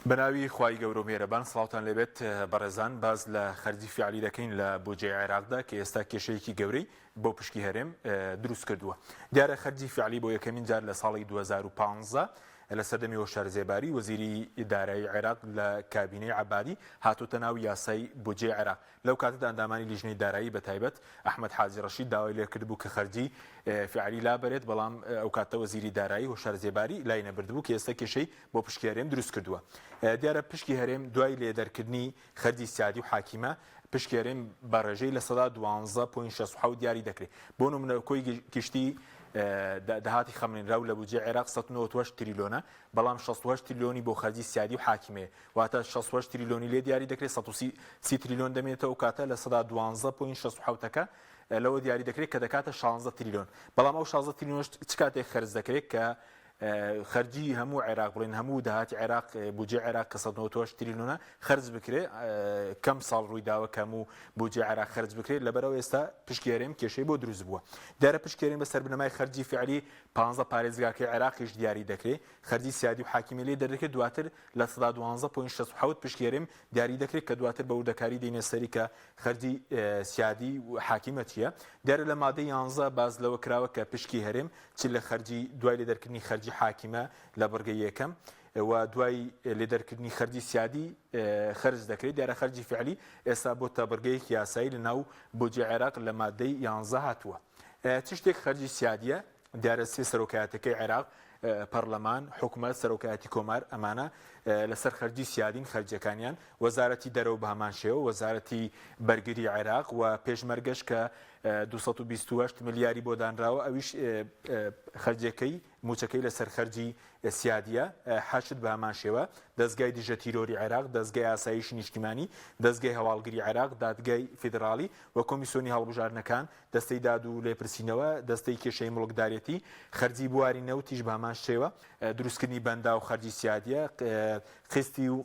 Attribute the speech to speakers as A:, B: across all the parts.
A: بەناوی خوای گەورەو میهرەبان سڵاوتان لێبێت بەڕێزان باس لە خەرجی فیعلی دەکەین لە بودجەی عێراقدا کە ئێستا کێشەیەکی گەورەی بۆ پشکی هەرێم دروست کردووە دیارە خەرجی فیعلی بۆ یەکەمین جار لە ساڵی 2015 لە سەردەمی هۆشار زێباری وەزیری دارایی عێراق لە کابینەی عەبادی هاتۆتە ناو یاسای بودجەی عێراق لەو کاتەدا ئەندامانی لیژنەی دارایی بە تایبەت ئەحمەد حاجی ڕەشید داوای لێکردبوو کە خەرجی فیعلی لابەرێت، بەڵام ئەو کاتە وەزیری دارایی هۆشار زێباری لای نەبردبوو کە ئێستا کێشەی بۆ پشکی هەرێم دروست کردووە. دیارە پشکی هەرێم دوای لێدەرکردنی خەرجی سیادی و حاکیمە، پشکی هەرێم بە ڕێژەی 12.67% دیاری دەکرێت. بۆ نمونە کۆی گشتی داهاتی خەمڵێنراو لە بودجەی عێراق 198 تریلۆنە، بەڵام 68 تریلۆنی بۆ خەرجی سیادی و حاکیمەیە. واتە 68 تریلۆنی لێ دیاری دەکرێت 130 تریلۆن دەمێنێتەوە ئەو کاتە 12 point 67 ەکە لەوە دیاری دەکرێت کە دەکاتە 16 تریلۆن بەڵام ئەو 16 تریلۆنش چ کاتێک خەرج دەکرێت کە خەرجی هەموو عێراق بڵێن هەموو داهاتی عێراق بودجەی عێراق کە 198 تریلیۆنە خەرج بکرێ کەم ساڵ ڕووی داوە کە هەموو بودجەی عێراق خەرج بکرێت لەبەرەوە ئێستا پشکی هەرێم کێشەی بۆ دروست بووە دیارە پشکی هەرێم بەسەر بنەمای خەرجی فعلی 15 پارێزگاکەی عێراقیش دیاری دەکرێت خەرجی سیادی و حاکمی لێ دەردەکرێت دواتر 12.67% پشکی هەرێم دیاری دەکرێت کە دواتر بە وردەکاری دێینە سەری کە خەرجی سیادی و حاکیمە چییە؟ دیارە لە مادەی یانزە باس لەوە کراوە کە پشکی هەرێم چ لە خەرجی دوای لێدەرکردنی خەرجی حاکیمە لە بڕگەی یەکەم و دوای لێدەرکردنی خەرجی سیادی خەرج دەکرێت دیارە خەرجی فعلی ئێستا بۆتە بڕگەیەکی یاسایی لە ناو بودجەی عێراق لە مادەی یانزە هاتووە. چ شتێک خەرجی سیادیە؟ دیارە سێ سەرۆکایەتەکەی عێراق، پەڕلەمان، حکومەت، سەرۆکایەتی کۆمار، ئەمانە لەسەر خەرجی سیادین خەرجیەکانیان، وەزارەتی دەرەوە بەهەمان شێوە، وەزارەتی بەرگری عێراق و پێشمەرگەش کە 228 ملیاری بۆ دانراوە ئەویش خەرجیەکەی موچەکەی لەسەر خەرجی سیادیە، حەشد بەهەمان شێوە، دەزگای دژە تیرۆری عێراق، دەزگای ئاسایشی نیشتیمانی، دەزگای هەواڵگری عێراق، دادگای فیدڕاڵی و کۆمیسۆنی هەڵبژاردنەکان، دەستەی داد و لێپرسینەوە، دەستەی کێشەی موڵکدارێتی، خەرجی بواری نەوتیش بەهەمان شێوە، دروستکردنی بەنداو خەرجی سیادیە، قیستی و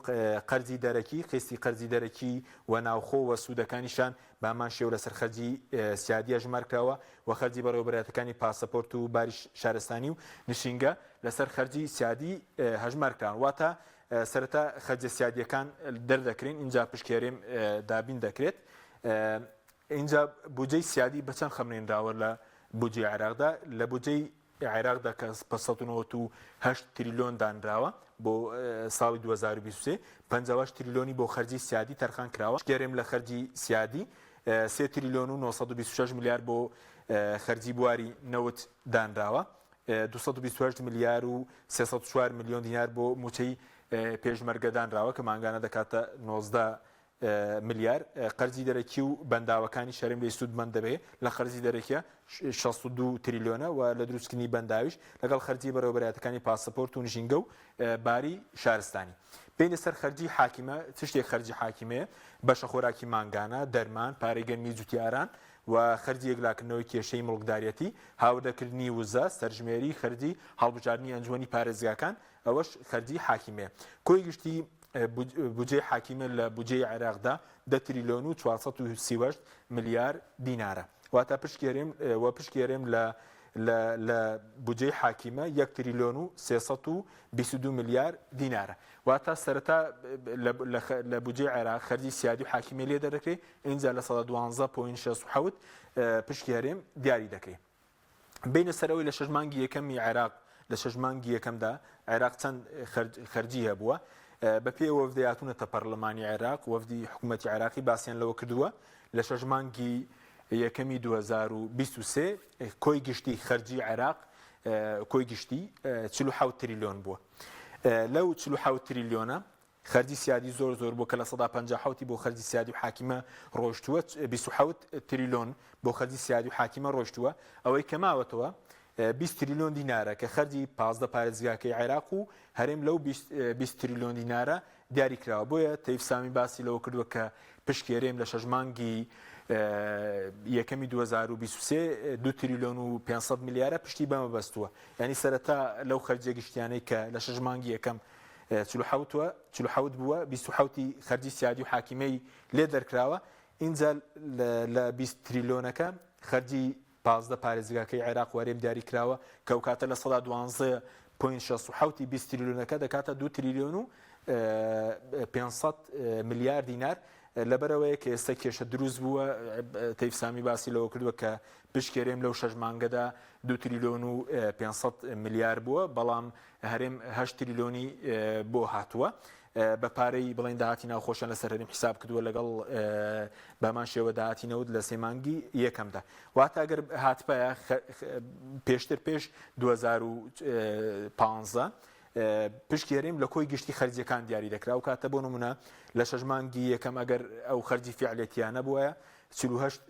A: قەرزی دەرەکی، قیستی قەرزی دەرەکی و ناوخۆ و سوودەکانیشان بەهەمان شێوە لەسەر خەرجی سیادی ئەژمار کراوە و خەرجی بەڕێوەبەرایەتەکانی پاسەپۆرت و باری شارستانی و نشینگە لەسەر خەرجی سیادی هەژمار کراون واتە سەرەتا خەرجە سیادیەکان دەردەکرێن ئینجا پشکی هەرێم دابین دەکرێت. ئینجا بودجەی سیادی بە چەند خەملێنراوە لە بودجەی عێراقدا؟ لە بودجەی عێراقدا کە بە 198 تریلیۆن دانراوە بۆ ساڵی 2023، 58 تریلیۆنی بۆ خەرجی سیادی تەرخان کراوە. گەرێم لە خەرجی سیادی 3 تریلیۆن و 926 ملیار بۆ خەرجی بواری نەوت دانراوە. 228 ملیار و 304 ملیۆن دینار بۆ مووچەی پێشمەرگە دانراوە کە مانگانە دەکاتە 19 ملیار قەرزی دەرەکی و بەنداوەکانی شەرم لێی سوودمەند دەبێ لە قەرزی دەرەکیە 62 تریلیۆنە و لە دروستکردنی بەنداویش لەگەڵ خەرجی بەڕێوەبەرایەتەکانی پاسەپۆرت و نژینگە و باری شارستانی. بێینە سەر خەرجی حاکیمە چ شتێک خەرجی حاکیمەیە؟ بەشە خۆراکی مانگانە، دەرمان، پارەی گەنمی جوتیاران و خەرجی یەکلاکردنەوەی کێشەی موڵکداریەتی، هاوردەکردنی وزە، سەرژمێری، خەرجی هەڵبژاردنی ئەنجومەنی پارێزگاکان، ئەوەش خەرجی حاکیمەیە. کۆی گشتی بودجەی حاکیمە لە بودجەی عێراقدا دە تریلیۆن و 438 ملیار دینارە. واتە پشکی هەرێم و پشکی هەرێم لە لە لە بودجەی حاکیمە یەک تریلیۆن و 322 ملیار دینارە. واتە سەرەتا لە بودجەی عێراق خەرجی سیادی و حاکیمەی لێ دەردەکرێ، ئینجا 12.67% پشکی هەرێم دیاری دەکرێ. بینە سەر ئەوەی لە شەش مانگی یەکەمی عێراق لە شەش مانگی یەکەمدا عێراق چەند خەرجی هەبووە بە پێی وەفدی هاتوونەتە پەرلەمانی عێراق وەفدی حکوومەتی عێراقی باسییان لەوە کردووە لە شەش مانگی یەکەمی 2023 کۆی گشتی خەرجی عێراق کۆی گشتی 47 تریلیۆن بووە لەو 47 تریلیۆنە خەرجی سیادی زۆر زۆر بووە کە 57% ی بۆ خەرجی سیادی و حاکیمە ڕۆشتووە 27 تریلۆن بۆ خەرجی سیادی و حاکیمە ڕۆشتووە ئەوەی کە ماوەتەوە 20 تریلۆن دینارە کە خەرجی 15 پارێزگاکەی عێراق و هەرێم لەو 20 تریلۆن دینارە دیاری کراوە بۆیە تەیف سامی باسی لەوە کردووە کە پشکی هەرێم لە شەش مانگی یەکەمی 2023 دو تریلۆن و 500 ملیارە پشتی بەمە بەستووە یعنی سەرەتا لەو خەرجیە گشتیانەی کە لە شەش مانگی یەکەم 47 وە 47 بووە 27 ی خەرجی سیادی و حاکیمەی لێ دەرکراوە ئینجا لە 20 تریلۆنەکە خەرجی 15 پارێزگاکەی عێراق و هەرێم دیاری کراوە کە ئەو کاتە 12.67 ی 20 تریلیۆنەکە دەکاتە 2 تریلیۆن و 500 ملیار دینار لەبەرئەوەیە کە ئێستا کێشە دروست بووە، تەیف سامی باسی لەوە کردووە کە پشکی هەرێم لەو شەش مانگەدا دوو تریلۆن و 500 ملیار بووە، بەڵام هەرێم هەشت تریلۆنی بۆ هاتووە. بە پارەی بڵێن داهاتی ناوخۆشیان لەسەر هەرێم حیساب کردووە لەگەڵ بەمان شێوە داهاتی نەوت لە سێ مانگی یەکەمدا. واتە ئەگەر هاتبایە پێشتر پێش 2015 پشکی هەرێم لە کۆی گشتی خەرجیەکان دیاری دەکرا ئەو کاتە بۆ نمونە لە شەش مانگی یەکەم ئەگەر ئەو خەرجی فیعلێ تیا نەبوایە 47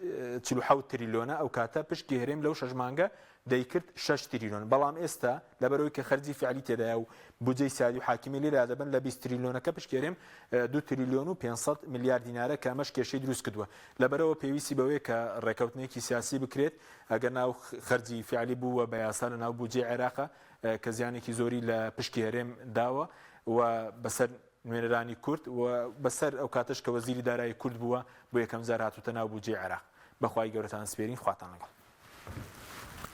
A: تریلیۆنە ئەو کاتە پشکی هەرێم لەو شەش مانگە دەیکرد 6 تریلیۆن بەڵام ئێستا لەبەرەوەی کە خەرجی فعلی تێدایە و بودجەی سیادی و حاکمی لێ لادەبن لە 20 تریلیۆنەکە پشکی هەرێم 2 تریلیۆن و 500 ملیار دینارە کە ئەمەش کێشەی دروست کردووە لەبەرەوە پێویستی بەوەیە کە ڕێکەوتنێکی سیاسی بکرێت ئەگەر ناو خەرجی فعلی بووە بە یاسا لە ناو بودجەی عێراقە کە زیانێکی زۆری لە پشکی هەرێم داوە و بەسەر نوێنەرانی کورد و بەسەر ئەو کاتەش کە وەزیری دارایی کورد بووە بۆ یەکەم جار هاتووتە ناو بودجەی عێراق. بەخوای گەورەتان سپێرین خواتان لەگەڵ.